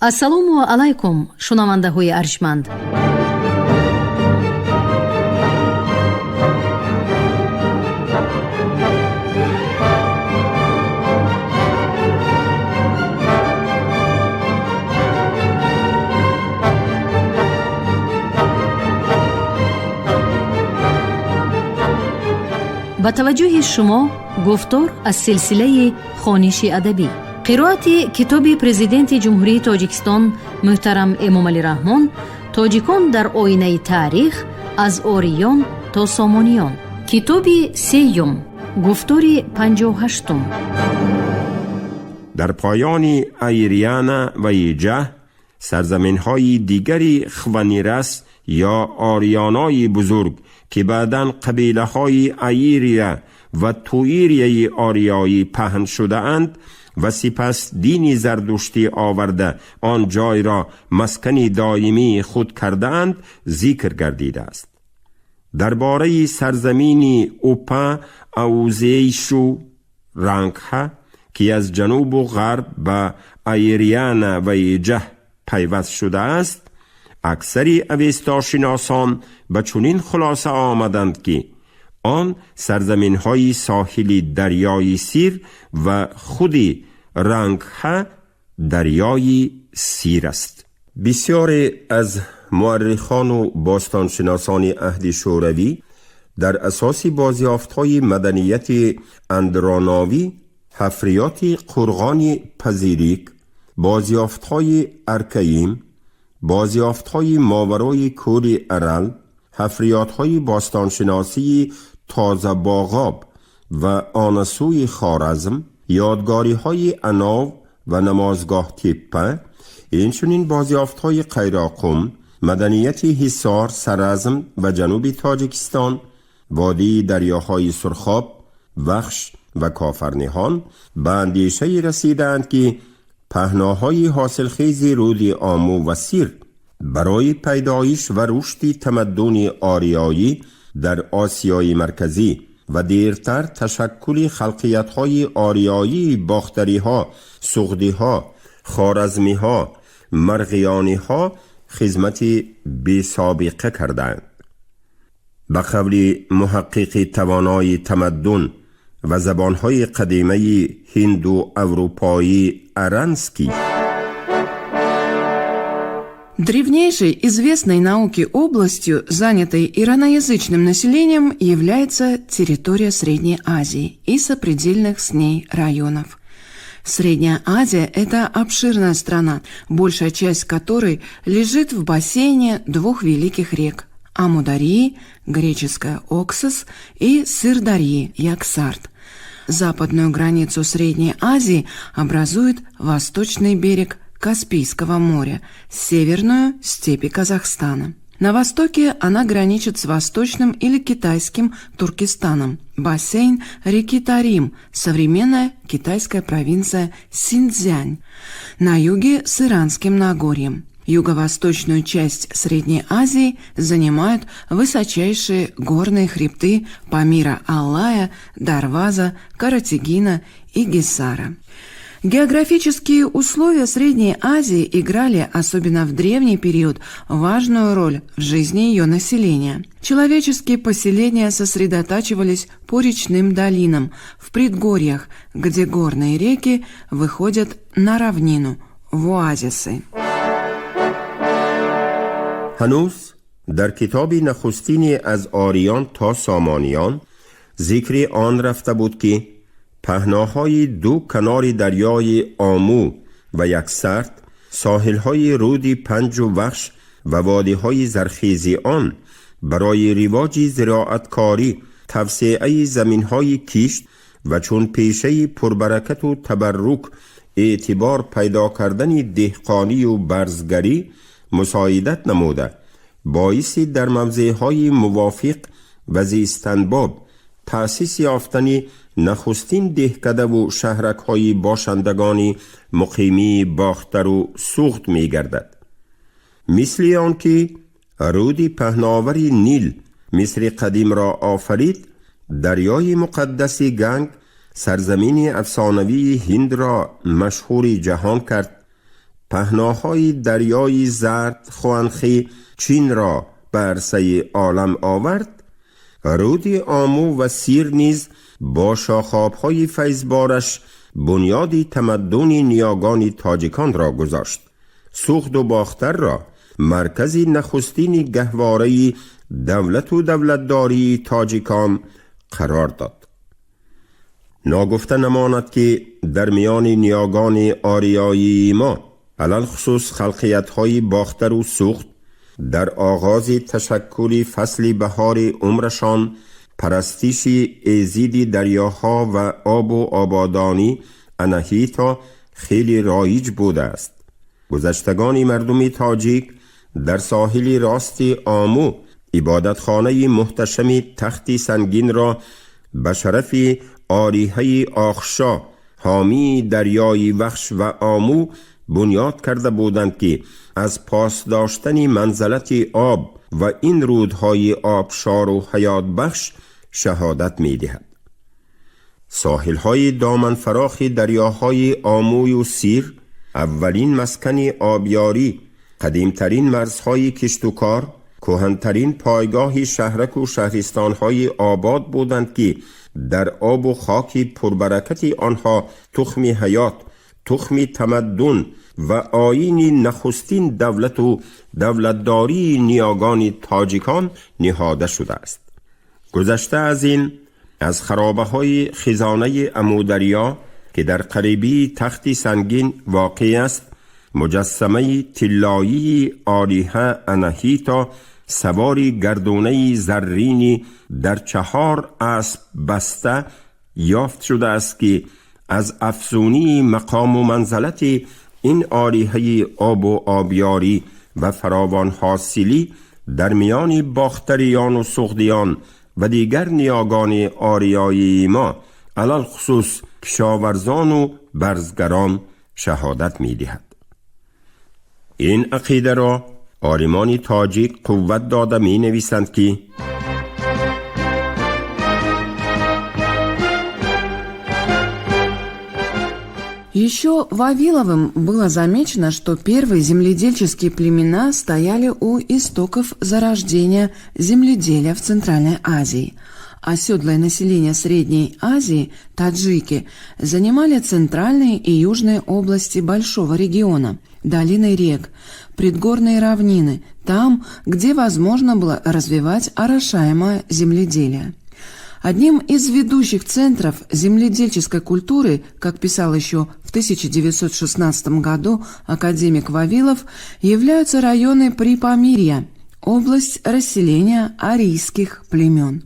Ассалому алайкум, шунавандаҳои арҷманд. Ба таваҷҷӯҳи шумо гуфтор аз силсилаи хониши адабӣ, қироати китоби Президенти Ҷумҳурии Тоҷикистон муҳтарам Эмомалӣ Раҳмон «Тоҷикон дар оинаи таърих: аз ориён то сомониён», китоби сеюм, гуфтори 58-ум. Дар поёни Айриана ва Иҷаҳ сарзаминҳои дигари Хванирас ё Ориёнои бузург, ки баъдан қабилаҳои Аирия ва Туирияи ориёӣ паҳн шудаанд ва сипас дини зардуштӣ оварда, он ҷойро маскани доимии худ кардаанд, зикр гардидааст. Дар бораи сарзамини Упа Аузейшу Рангҳа, ки аз ҷанубу ғарб ба Айриана ва Иҷаҳ пайваст шудааст, аксари авестошиносон ба чунин хулоса омаданд, ки он сарзаминҳои соҳили дарёи Сир ва худи Рангҳа дарёи Сир аст. Бисёре аз муаррихону бостоншиносони аҳди Шӯравӣ дар асоси бозёфтҳои маданияти Андроновӣ, ҳафриёти қурғони Пазирик, бозёфтҳои Аркаим, бозёфтҳои моварои кӯли Арал, ҳафриётҳои бостоншиносии Тозабоғоб ва Онасӯи Хоразм, ёдгориҳои Анов ва Намозгоҳ Теппа, инчунин бозёфтҳои Қайроқум, маданияти Ҳисор, Саразм ва ҷануби Тоҷикистон, водии дарёҳои Сурхоб, Вахш ва Кофарниҳон ба андешае расидаанд, ки паҳноҳои ҳосилхези рӯди Омӯ ва Сир барои пайдоиш ва рушди тамаддуни ориёӣ дар Осиёи Марказӣ ва дертар ташаккули халқиятҳои ориёии бохтариҳо, суғдиҳо, хоразмиҳо, марғиёниҳо хизмати бесобиқа кардаанд. Ба қавли муҳаққиқи тавонои тамаддун ва забонҳои қадимаи ҳинду аврупоӣ Аранский: Древнейшей известной науке областью, занятой ираноязычным населением, является территория Средней Азии и сопредельных с ней районов. Средняя Азия – это обширная страна, большая часть которой лежит в бассейне двух великих рек – Амударьи, греческая Оксос, и Сырдарьи, Яксарт. Западную границу Средней Азии образует восточный берег Каспийского моря, северную – степи Казахстана. На востоке она граничит с восточным или китайским Туркестаном, бассейн реки Тарим, современная китайская провинция Синьцзянь, на юге – с Иранским Нагорьем. Юго-восточную часть Средней Азии занимают высочайшие горные хребты Памира Алая, Дарваза, Каратегина и Гиссара. Географические условия Средней Азии играли, особенно в древний период, важную роль в жизни ее населения. Человеческие поселения сосредотачивались по речным долинам, в предгорьях, где горные реки выходят на равнину, в оазисы. Ҳанӯз дар китоби нахустини «Аз ориён то сомониён» зикри он рафта буд, ки паҳноҳои ду канори дарёи Омӯ ва Яксарт, соҳилҳои рӯди Панҷу Вахш ва водиҳои зархези он барои ривоҷи зироаткорӣ, тавсеаи заминҳои кишт ва чун пешаи пурбаракату табаррук эътибор пайдо кардани деҳқонию барзгарӣ мусоидат намуда, боиси дар мавзеъҳои мувофиқ ва зистанбоб таъсис ёфтани нахустин деҳкадаву шаҳракҳои бошандагони муқимии Бохтару Суғд мегардад. Мисли он ки рӯди паҳновари Нил Мисри қадимро офарид, дарёи муқаддаси Ганг сарзамини афсонавии Ҳиндро машҳури ҷаҳон кард. паҳноҳои дарёи Зард Хуанхи Чин ро ба арсаи олам овард, руди Омӯ ва Сир низ бо шохобҳои файзбораш бунёди тамаддуни ниёгони тоҷиконро гузошт. Суғду Бохтарро маркази нахустини гаҳвораи давлату давлатдории тоҷикон қарор дод. Ногуфта намонад, ки дар миёни ниёгони ориёии мо, алалхусус халқиятҳои Бохтару Суғд, дар оғози ташаккули фасли баҳори умрашон парастиши эзиди дарёҳо ва обу ободонӣ Анаҳито хеле роиҷ будааст. Гузаштагони мардуми тоҷик дар соҳили рости Омӯ ибодатхонаи муҳташами Тахти Сангинро ба шарафи ориҳаи Охшо, ҳомии дарёи Вахш ва Омӯ, бунёд карда буданд, ки аз пос доштани манзалати об ва ин рудҳои обшору ҳаётбахш шаҳодат медиҳад. Соҳилҳои доманфарохи дарёҳои Омӯю Сир аввалин маскани обёрӣ, қадимтарин марзҳои киштукор, кӯҳантарин пойгоҳи шаҳраку шаҳристонҳои обод буданд, ки дар обу хоки пурбаракати онҳо тухми ҳаёт, тухми тамаддун ва оини нахустин давлату давлатдории ниёгони тоҷикон ниҳода шудааст. Гузашта аз ин, аз харобаҳои хизонаи Амударё, ки дар қарибии Тахти Сангин воқеъ аст, муҷассамаи тиллоии олиҳа Анаҳито савори гардунаи заррини дар чаҳор асп баста ёфт шудааст, ки аз афзунии мақому манзалати ин олиҳаи обу обёрӣ ва фаровонҳосилӣ дар миёни бохтариёну суғдиён ва дигар ниёгони ориёии мо, алалхусус кишоварзону барзгарон, шаҳодат медиҳад. Ин ақидаро олимони тоҷик қувват дода менависанд, ки Еще Вавиловым было замечено, что первые земледельческие племена стояли у истоков зарождения земледелия в Центральной Азии. Оседлое население Средней Азии, таджики, занимали центральные и южные области большого региона, долины рек, предгорные равнины, там, где возможно было развивать орошаемое земледелие. Одним из ведущих центров земледельческой культуры, как писал еще в 1916 году академик Вавилов, являются районы Припамирья, область расселения арийских племен.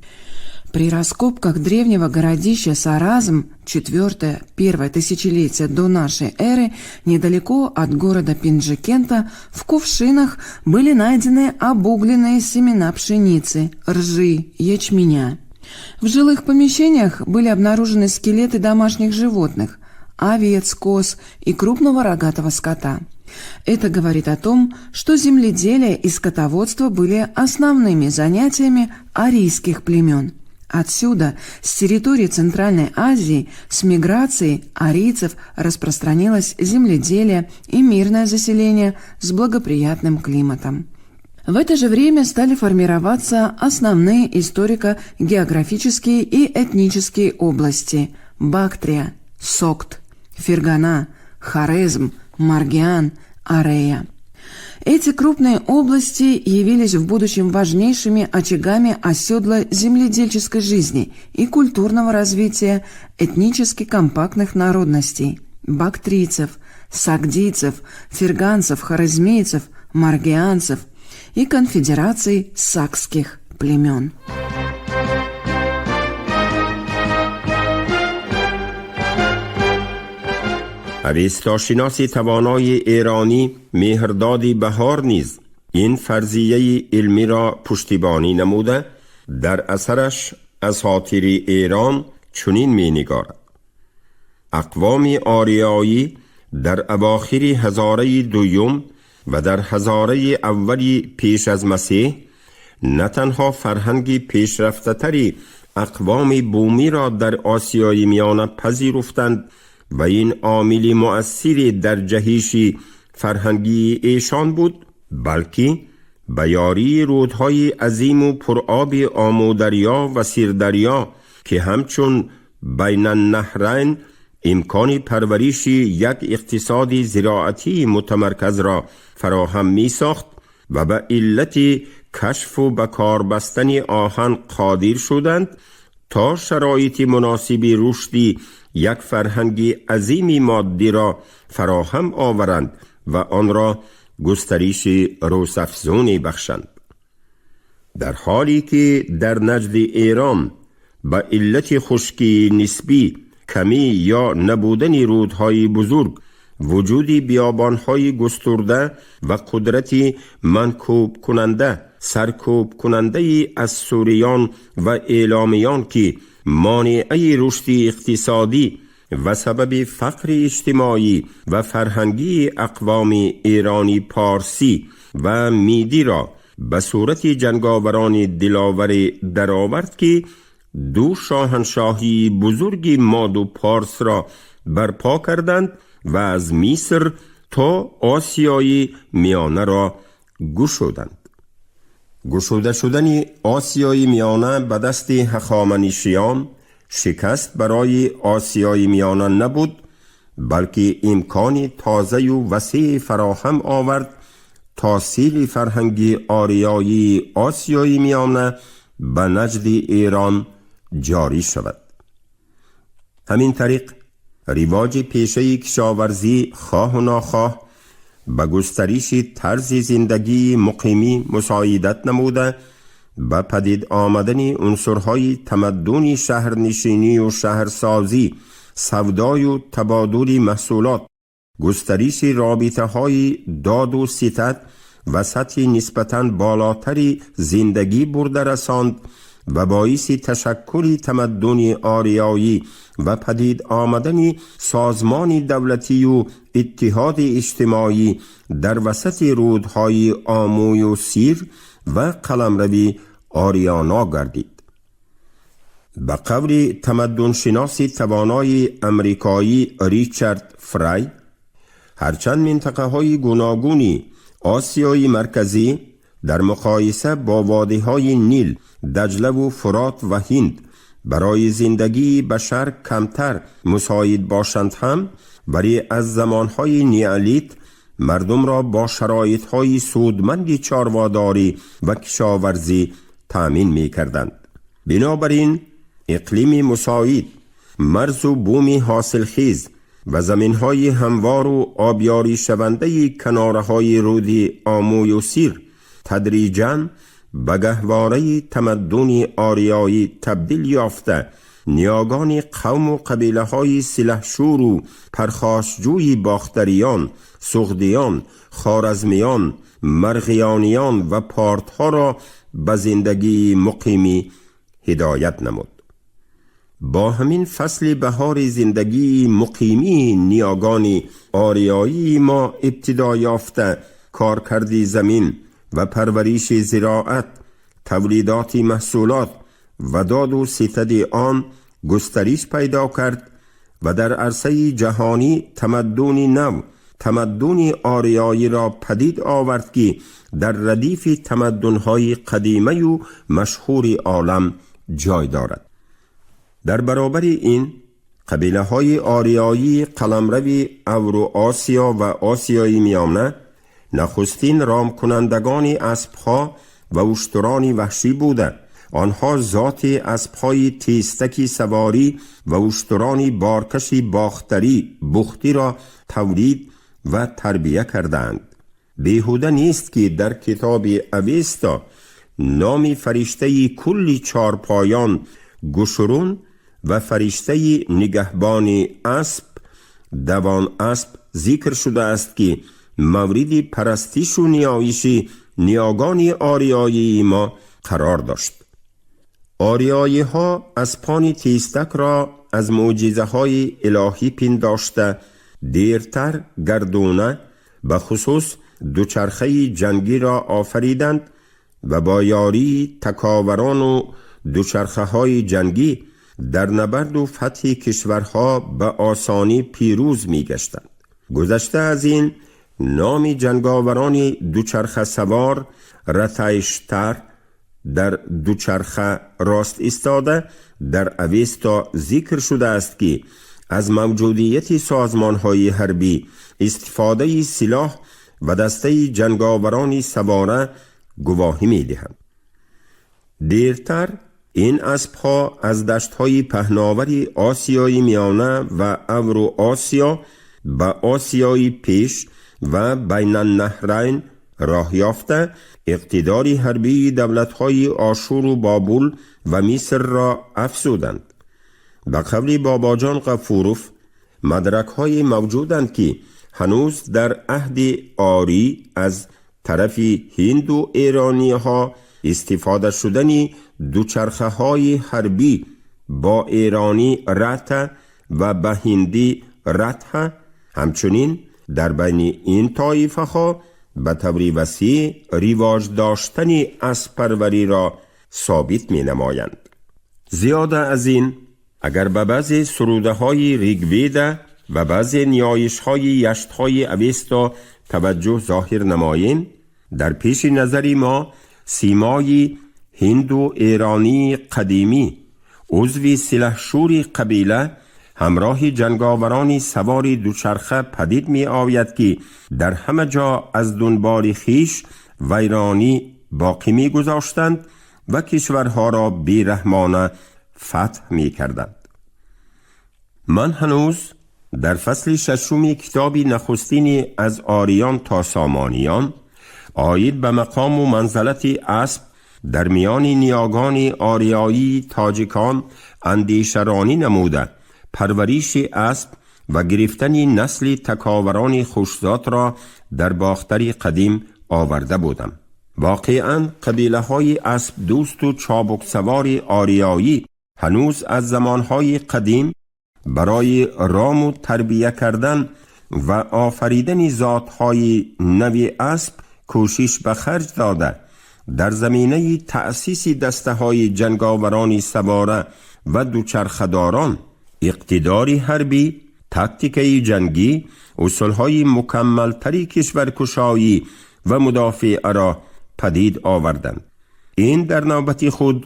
При раскопках древнего городища Саразм, 4-1 тысячелетие до нашей эры, недалеко от города Пинджикента, в кувшинах были найдены обугленные семена пшеницы, ржи, ячменя. В жилых помещениях были обнаружены скелеты домашних животных – овец, коз и крупного рогатого скота. Это говорит о том, что земледелие и скотоводство были основными занятиями арийских племен. Отсюда, с территории Центральной Азии, с миграцией арийцев распространилось земледелие и мирное заселение с благоприятным климатом. В это же время стали формироваться основные историко-географические и этнические области – Бактрия, Согд, Фергана, Хорезм, Маргиан, Арея. Эти крупные области явились в будущем важнейшими очагами оседлой земледельческой жизни и культурного развития этнически компактных народностей – бактрийцев, сагдийцев, ферганцев, хорезмийцев, маргианцев – и конфедерации сакских племен. Авестошиноси тавонои эронӣ Меҳрдоди Баҳор низ ин фарзияи илмиро пуштибонӣ намуда, дар асараш «Асотири Эрон» чунин менигорад: ақвоми ориёӣ дар авохири ҳазораи дуюм ва дар ҳазораи аввали пеш аз Масеҳ на танҳо фарҳанги пешрафтатари ақвоми бумиро дар Осиёи Миёна пазируфтанд ва ин омили муассире дар ҷаҳиши фарҳангии эшон буд, балки ба ёрии рӯдҳои азиму пуроби Омударё ва Сирдарё, ки ҳамчун Байнаннаҳрайн имкони парвариши як иқтисоди зироатии мутамарказро фароҳам месохт ва ба иллати кашфу ба кор бастани оҳан қодир шуданд то шароити муносиби рушди як фарҳанги азими моддиро фароҳам оваранд ва онро густариши рӯзафзуне бахшанд. Дар ҳоле ки дар наҷди Эрон ба иллати хушкии нисбӣ, камӣ ё набудани рӯдҳои бузург, вуҷуди биёбонҳои густурда ва қудрати манкӯбкунанда, саркӯбкунандаи ассуриён ва эломиён, ки монеаи рушди иқтисодӣ ва сабаби фақри иҷтимоӣ ва фарҳангии ақвоми эронӣ, порсӣ ва мидиро ба сурати ҷанговарони диловаре даровард, ки ду шоҳаншоҳии бузурги моду порсро барпо карданд ва аз Миср то Осиёи Миёнаро гушуданд. Гушуда шудани Осиёи Миёна ба дасти ҳахоманишиён шикаст барои Осиёи Миёна набуд, балки имкони тозаю васеъ фароҳам овард то сели фарҳанги ориёии Осиёи Миёна ба наҷди Эрон ҷорӣ шавад. Ҳамин тариқ, ривоҷи пешаи кишоварзӣ хоҳу нохоҳ ба густариши тарзи зиндагии муқимӣ мусоидат намуда, ба падид омадани унсурҳои тамаддуни шаҳрнишинию шаҳрсозӣ, савдою табодули маҳсулот, густариши робитаҳои доду ситад ва сатҳи нисбатан болотари зиндагӣ бурда расонд ва боиси ташаккули тамаддуни ориёӣ ва падид омадани созмони давлатию иттиҳоди иҷтимоӣ дар васати рӯдҳои Омӯю Сир ва қаламрави Ориёно гардид. Ба қавли тамаддуншиноси тавонои амрикоӣ Ричард Фрай, ҳарчанд минтақаҳои гуногуни Осиёи Марказӣ дар муқоиса бо водиҳои Нил, Даҷлаву Фурот ва Ҳинд барои зиндагии башар камтар мусоид бошанд ҳам, вале аз замонҳои неолит мардумро бо шароитҳои судманди чорводорӣ ва кишоварзӣ таъмин мекарданд. Бинобар ин, иқлими мусоид, марзу буми ҳосилхез ва заминҳои ҳамвору обёришавандаи канораҳои рӯди Омӯю Сир тадриҷан ба гаҳвораи тамаддуни ориёӣ табдил ёфта, ниёгони қавму қабилаҳои силаҳшӯру пархошҷӯи бохтариён, суғдиён, хоразмиён, марғиёниён ва портҳоро ба зиндагии муқимӣ ҳидоят намуд. Бо ҳамин фасли баҳори зиндагии муқимии ниёгони ориёии мо ибтидо ёфта, коркарди замин ва парвариши зироат, тавлидоти маҳсулот ва доду ситади он густариш пайдо кард ва дар арсаи ҷаҳонӣ тамаддуни нав, тамаддуни ориёиро падид овард, ки дар радифи тамаддунҳои қадимаю машҳури олам ҷой дорад. Дар баробари ин, қабилаҳои ориёии қаламрави Авруосиё ва Осиёи Миёна нахустин ромкунандагони аспҳо ва уштурони ваҳшӣ буда, онҳо зоти аспҳои тезтаки саворӣ ва уштурони боркаши бохтарӣ бухтиро тавлид ва тарбия кардаанд. Беҳуда нест, ки дар китоби Авеста номи фариштаи кулли чорпоён Гушурун ва фариштаи нигаҳбони асп Давон Асп зикр шудааст, ки мавриди парастишу ниёиши ниёгони ориёии мо қарор дошт. Ориёиҳо аспони тезтакро аз мӯъҷизаҳои илоҳӣ пиндошта, дертар гардуна, ба хусус дучархаи ҷангиро офариданд ва бо ёрии таковарону дучархаҳои ҷангӣ дар набарду фатҳи кишварҳо ба осонӣ пирӯз мегаштанд. Гузашта аз ин, Номи ҷанговарони дучархасавор ратайштар, дар дучарха рост истода, дар Авесто зикр шудааст, ки аз мавҷудияти созмонҳои ҳарбӣ, истифодаи силоҳ ва дастаи ҷанговарони савора гувоҳӣ медиҳанд. Дертар ин аспҳо аз даштҳои паҳновари Осиёи Миёна ва Авруосиё ба Осиёи Пеш ва Байнаннаҳрайн роҳ ёфта, иқтидори ҳарбии давлатҳои Ошуру Бобул ва Мисрро афзуданд. Ба қавли Бобоҷон Ғафуров, мадракҳое мавҷуданд, ки ҳанӯз дар аҳди орӣ аз тарафи ҳинду эрониҳо истифода шудани дучархаҳои ҳарбӣ бо эронӣ рата ва ба ҳиндӣ ратҳа, ҳамчунин дар байни ин тоифаҳо ба таври васеъ ривоҷ доштани асппарвариро собит менамоянд. Зиёда аз ин, агар ба баъзе сурудаҳои Ригведа ва баъзе ниёишҳои яштҳои Авесто таваҷҷӯҳ зоҳир намоем, дар пеши назари мо симои ҳинду эронии қадимӣ, узви силаҳшӯри қабила, ҳамроҳи ҷанговарони савори дучарха падид меояд, ки дар ҳама ҷо аз дунболи хиш вайронӣ боқӣ мегузоштанд ва кишварҳоро бераҳмона фатҳ мекарданд. Ман ҳанӯз дар фасли шашуми китоби нахустини «Аз ориён то сомониён» оид ба мақому манзалати асп дар миёни ниёгони ориёии тоҷикон андешаронӣ намуда, парвариши асп ва гирифтани насли таковарони хушзотро дар Бохтари қадим оварда будам. Воқеан, қабилаҳои аспдӯсту чобуксавори ориёӣ ҳанӯз аз замонҳои қадим барои рому тарбия кардан ва офаридани зотҳои нави асп кӯшиш ба харҷ дода, дар заминаи таъсиси дастаҳои ҷанговарони савора ва дучархадорон иқтидори ҳарбӣ, тактикаи ҷангӣ, усулҳои мукаммалтари кишваркушоӣ ва мудофиаро падид оварданд. Ин дар навбати худ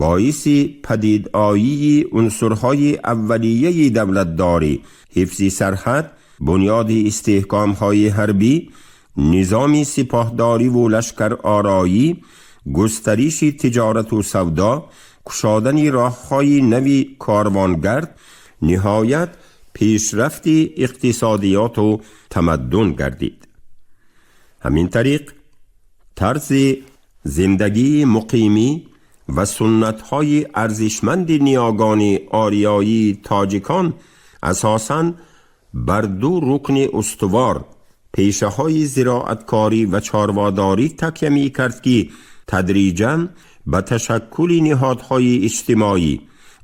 боиси падидоии унсурҳои аввалияи давлатдорӣ, ҳифзи сарҳад, бунёди истеҳкомҳои ҳарбӣ, низоми сипоҳдориву лашкаророӣ, густариши тиҷорату савдо, кушодани роҳҳои нави корвонгард, ниҳоят, пешрафти иқтисодиёту тамаддун гардид. Ҳамин тариқ, тарзи зиндагии муқимӣ ва суннатҳои арзишманди ниёгони ориёии тоҷикон асосан бар ду рукни устувор, пешаҳои зироаткорӣ ва чорводорӣ, такя мекард, ки тадриҷан ба ташаккули ниҳодҳои иҷтимоӣ,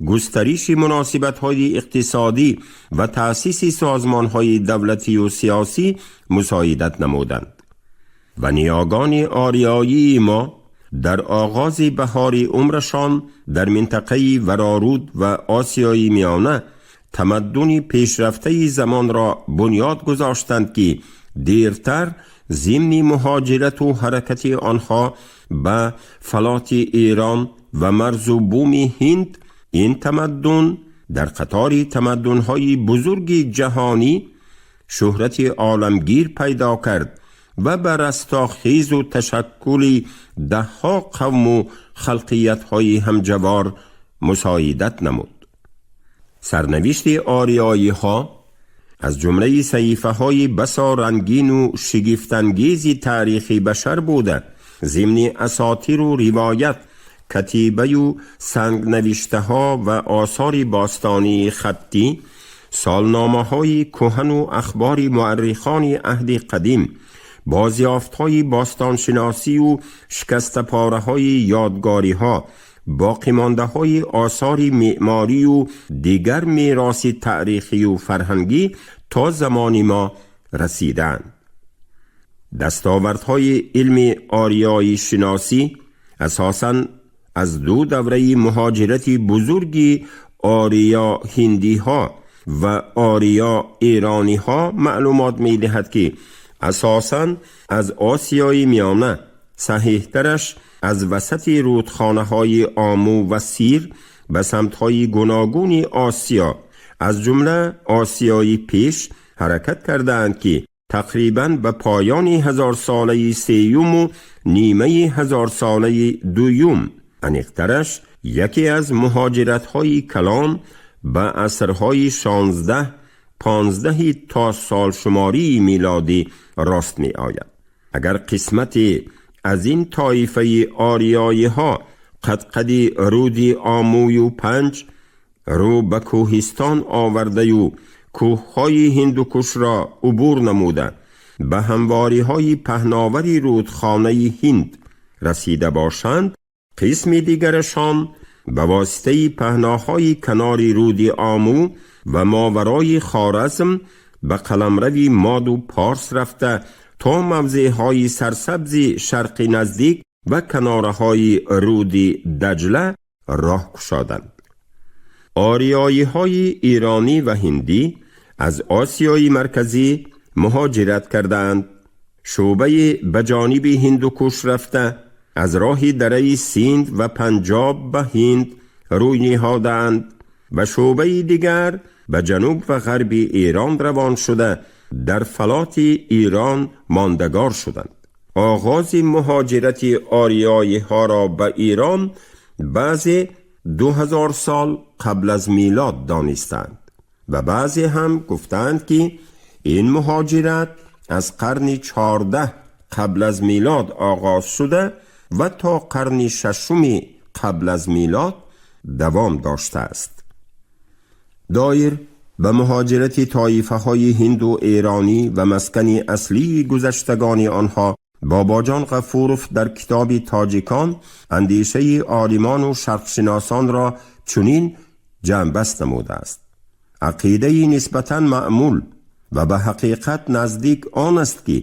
густариши муносибатҳои иқтисодӣ ва таъсиси созмонҳои давлатию сиёсӣ мусоидат намуданд. Ва ниёгони ориёии мо дар оғози баҳори умрашон дар минтақаи Вароруд ва Осиёи Миёна тамаддуни пешрафтаи замонро бунёд гузоштанд, ки дертар зимни муҳоҷирату ҳаракати онҳо ба фалоти Эрон ва марзу буми Ҳинд ин тамаддун дар қатори тамаддунҳои бузурги ҷаҳонӣ шӯҳрати оламгир пайдо кард ва ба растохезу ташаккули даҳҳо қавму халқиятҳои ҳамҷавор мусоидат намуд. Сарнавишти ориёиҳо аз ҷумлаи саҳифаҳои басо рангину шигифтангези таърихи башар буда, зимни асотиру ривоят, катибаю сангнавиштаҳо ва осори бостонии хаттӣ, солномаҳои кӯҳану ахбори муаррихони аҳди қадим, бозёфтҳои бостоншиносию шикастапораҳои ёдгориҳо, боқимондаҳои осори меъморию дигар мероси таърихию фарҳангӣ то замони мо расидаанд. Дастовардҳои илми ориёишиносӣ асосан аз ду давраи муҳоҷирати бузурги ориё ҳиндиҳо ва ориё эрониҳо маълумот медиҳад, ки асосан аз Осиёи Миёна, саҳиҳтараш аз васати рудхонаҳои Омӯ ва Сир ба самтҳои гуногуни Осиё, аз ҷумла Осиёи Пеш ҳаракат кардаанд, ки тақрибан ба поёни ҳазорсолаи сеюму нимаи ҳазорсолаи дуюм, аниқтараш яке аз муҳоҷиратҳои калон ба асрҳои 16 15 то солшумории милодӣ рост меояд. Агар қисмате аз ин тоифаи ориёиҳо қадқади руди Омӯю Панҷ рӯ ба кӯҳистон овардаю кӯҳҳои Ҳиндукушро убур намуда ба ҳамвориҳои паҳновари рудхонаи Ҳинд расида бошанд, қисми дигарашон ба воситаи паҳноҳои канори руди Омӯ ва моварои Хоразм ба қаламрави Моду Порс рафта то мавзеъҳои сарсабзи Шарқи Наздик ва канораҳои руди Даҷла роҳ кушоданд. Ориёиҳои эронӣ ва ҳиндӣ аз Осиёи Марказӣ муҳоҷират кардаанд. Шӯъбае ба ҷониби Ҳиндукуш рафта аз роҳи дараи Синд ва Панҷоб ба Ҳинд рӯй ниҳодаанд ва шӯъбаи дигар ба ҷануб ва ғарби Эрон равон шуда дар фалоти Эрон мондагор шуданд. Оғози муҳоҷирати ориёиҳоро ба Эрон баъзе 2000 сол қабл аз милод донистанд ва баъзе ҳам гуфтаанд, ки ин муҳоҷират аз қарни 14 қабл аз милод оғоз шуда ва то қарни шашуми қабл аз милод давом доштааст. Доир ба муҳоҷирати тоифаҳои ҳинду эронӣ ва маскани аслии гузаштагони онҳо Бобоҷон Ғафуров дар китоби «Тоҷикон» андешаи олимону шарқшиносонро чунин ҷамъбаст намудааст: ақидаи нисбатан маъмул ва ба ҳақиқат наздик он аст, ки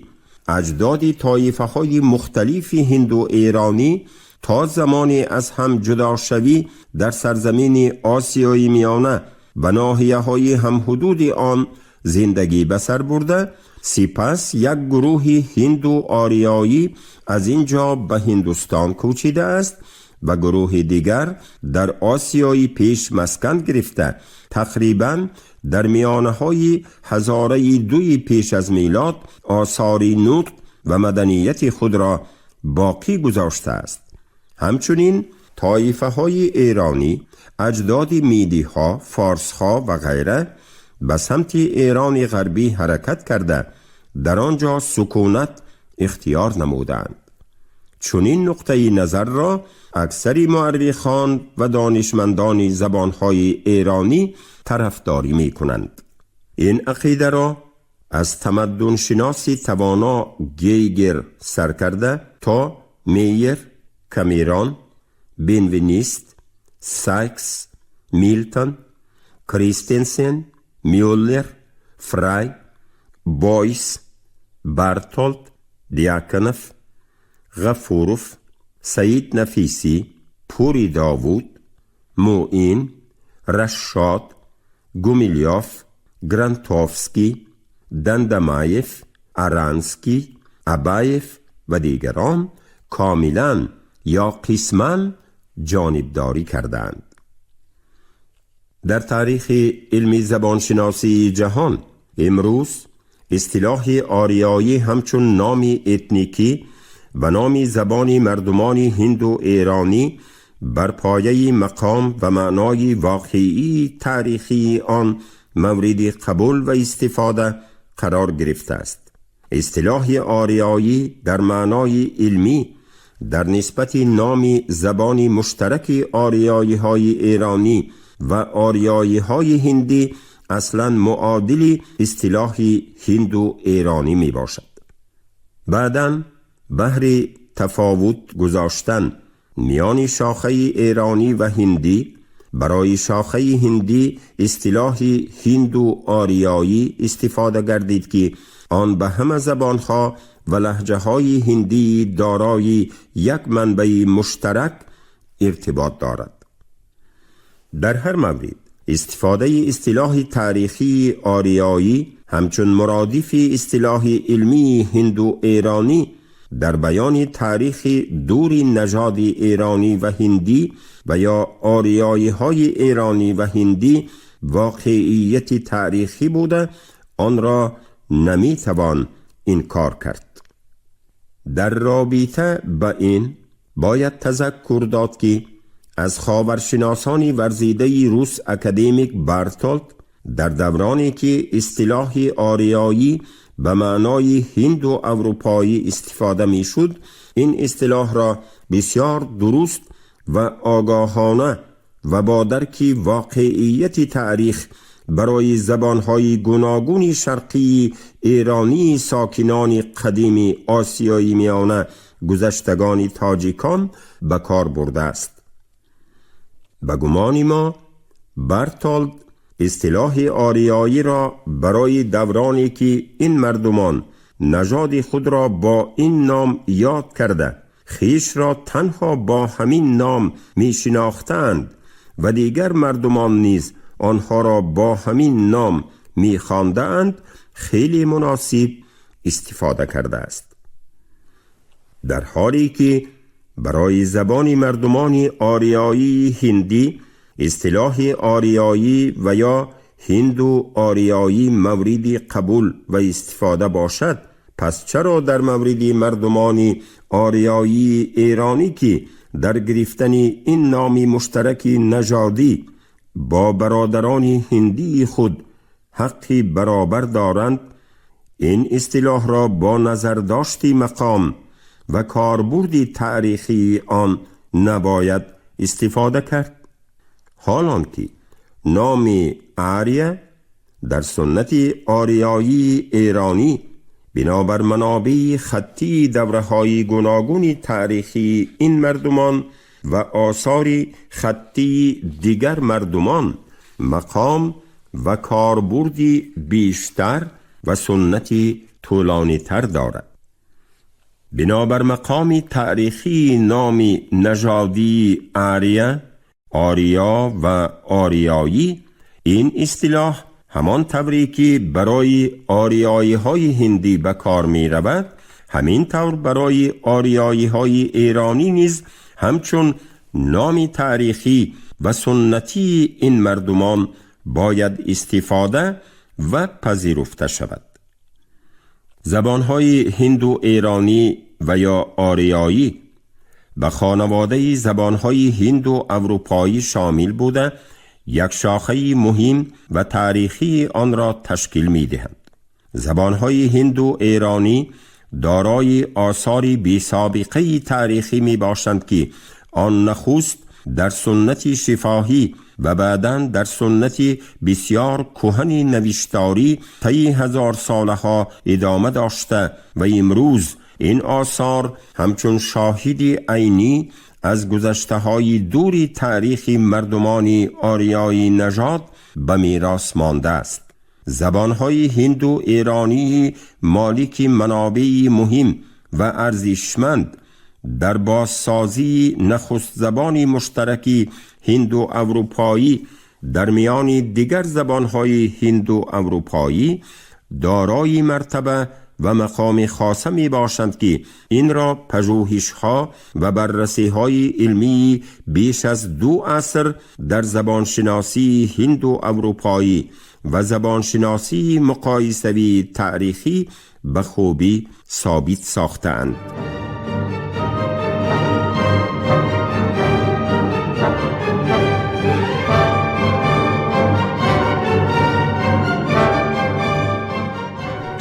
аҷдоди тоифаҳои мухталифи ҳинду эронӣ то замоне аз ҳам ҷудошавӣ дар сарзамини Осиёи Миёна ва ноҳияҳои ҳамҳудуди он зиндагӣ ба сар бурда, сипас як гурӯҳи ҳинду ориёӣ аз ин ҷо ба Ҳиндустон кӯчидааст ва гурӯҳи дигар дар Осиёи Пеш маскан гирифта, тақрибан дар миёнаҳои ҳазораи дуи пеш аз милод осори нутқ ва маданияти худро боқӣ гузоштааст. Ҳамчунин тоифаҳои эронӣ, аҷдоди мидиҳо, форсҳо ва ғайра ба самти Эрони Ғарбӣ ҳаракат карда, дар он ҷо сукунат ихтиёр намуданд. Чунин нуқтаи назарро аксари муаррихон ва донишмандони забонҳои эронӣ тарафдорӣ мекунанд. Ин ақидаро аз тамаддуншиноси тавоно Гейгер сар карда то Мейер, Камерон, Бенвенист, Сайкс, Милтон, Кристенсен, Мюллер, Фрай, Бойс, Бартолд, Диаконов, Ғафуров, Саид Нафисӣ, Пури Довуд, Муин, Рашшод, Гумилёв, Грантовский, Дандамаев, Аранский, Абаев ва дигарон комилан ё қисман ҷонибдорӣ кардаанд. Дар таърихи илми забоншиносии ҷаҳон имрӯз истилоҳи ориёӣ ҳамчун номи этникӣ ва номи забони мардумони ҳинду эронӣ бар пояи мақом ва маънои воқеии таърихии он мавриди қабул ва истифода қарор гирифтааст. Истилоҳи ориёӣ дар маънои илмӣ дар нисбати номи забони муштараки ориёиҳои эронӣ ва ориёиҳои ҳиндӣ аслан муодили истилоҳи ҳинду эронӣ мебошад. Баъдан баҳри тафовут гузоштан миёни шохаи эронӣ ва ҳиндӣ барои шохаи ҳиндӣ истилоҳи ҳинду ориёӣ истифода гардид, ки он ба ҳама забонҳо ва лаҳҷаҳои ҳиндии дорои як манбаи муштарак иртибот дорад. Дар ҳар маврид истифодаи истилоҳи таърихии ориёӣ ҳамчун муродифи истилоҳи илмии ҳинду эронӣ дар баёни таърихи дури нажоди эронӣ ва ҳиндӣ ва ё ориёиҳои эронӣ ва ҳиндӣ воқеияти таърихӣ буда, онро наметавон инкор кард. Дар робита ба ин бояд тазаккур дод, ки аз ховаршиносони варзидаи рус академик Бартолд дар давроне ки истилоҳи ориёӣ ба маънои ҳинду аврупоӣ истифода мешуд, ин истилоҳро бисёр дуруст ва огоҳона ва бо дарки воқеияти таърих барои забонҳои гуногуни шарқии эронии сокинони қадими Осиёи Миёна, гузаштагони тоҷикон, ба кор бурдааст. Ба гумони мо, Бартолд истилоҳи ориёиро барои давроне ки ин мардумон нажоди худро бо ин ном ёд карда, хешро танҳо бо ҳамин ном мешинохтанд ва дигар мардумон низ онҳоро бо ҳамин ном мехондаанд, хеле муносиб истифода кардааст. Дар ҳоле ки барои забони мардумони ориёии ҳиндӣ истилоҳи ориёӣ ва ё ҳинду ориёӣ мавриди қабул ва истифода бошад, пас чаро дар мавриди мардумони ориёии эронӣ, ки дар гирифтани ин номи муштараки нажодӣ бо бародарони ҳиндии худ ҳаққи баробар доранд, ин истилоҳро бо назардошти мақом ва корбурди таърихии он набояд истифода кард? Ҳолон ки номи Ария дар суннати ориёии эронӣ бинобар манобеи хаттии давраҳои гуногуни таърихии ин мардумон ва осори хаттии дигар мардумон мақом ва корбурди бештар ва суннати тӯлонитар дорад. Бинобар мақоми таърихии номи нажодии Ария, ориё ва ориёӣ, ин истилоҳ ҳамон тавре ки барои ориёиҳои ҳиндӣ ба кор меравад, ҳамин тавр барои ориёиҳои эронӣ низ ҳамчун номи таърихӣ ва суннатии ин мардумон бояд истифода ва пазируфта шавад. Забонҳои ҳинду эронӣ ва ё ориёӣ ба хонаводаи забонҳои ҳинду аврупоӣ шомил буда, як шохаи муҳим ва таърихии онро ташкил медиҳанд. Забонҳои ҳинду эронӣ дорои осори бесобиқаи таърихӣ мебошанд, ки он нахуст дар суннати шифоҳӣ ва баъдан дар суннати бисёр кӯҳани навишторӣ таи ҳазорсолаҳо идома дошта ва имрӯз ин осор ҳамчун шоҳиди айнӣ аз гузаштаҳои дури таърихи мардумони ориёи нажод ба мерос мондааст. Забонҳои ҳинду эронии молики манобеи муҳим ва арзишманд дар бозсозии нахустзабони муштараки ҳинду аврупоӣ дар миёни дигар забонҳои ҳинду аврупоӣ дорои мартаба ва мақоми хоса мебошанд, ки инро пажӯҳишҳо ва баррасиҳои илмии беш аз 2 аср дар забоншиносии ҳинду аврупоӣ ва забоншиносии муқоисавии таърихӣ ба хубӣ собит сохтаанд.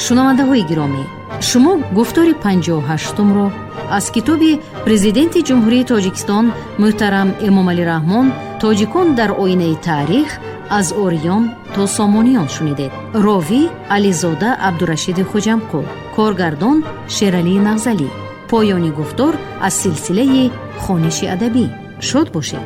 Шунавандаҳои гиромӣ, шумо гуфтори 58-умро аз китоби Президенти Ҷумҳурии Тоҷикистон муҳтарам Эмомалӣ Раҳмон «Тоҷикон дар оинаи таърих: аз ориён то сомониён» шунидед. Ровӣ Ализода Абдурашиди Хуҷамқул, коргардон Шералии Нағзалӣ. Поёни гуфтор аз силсилаи хониши адабӣ. Шод бошед.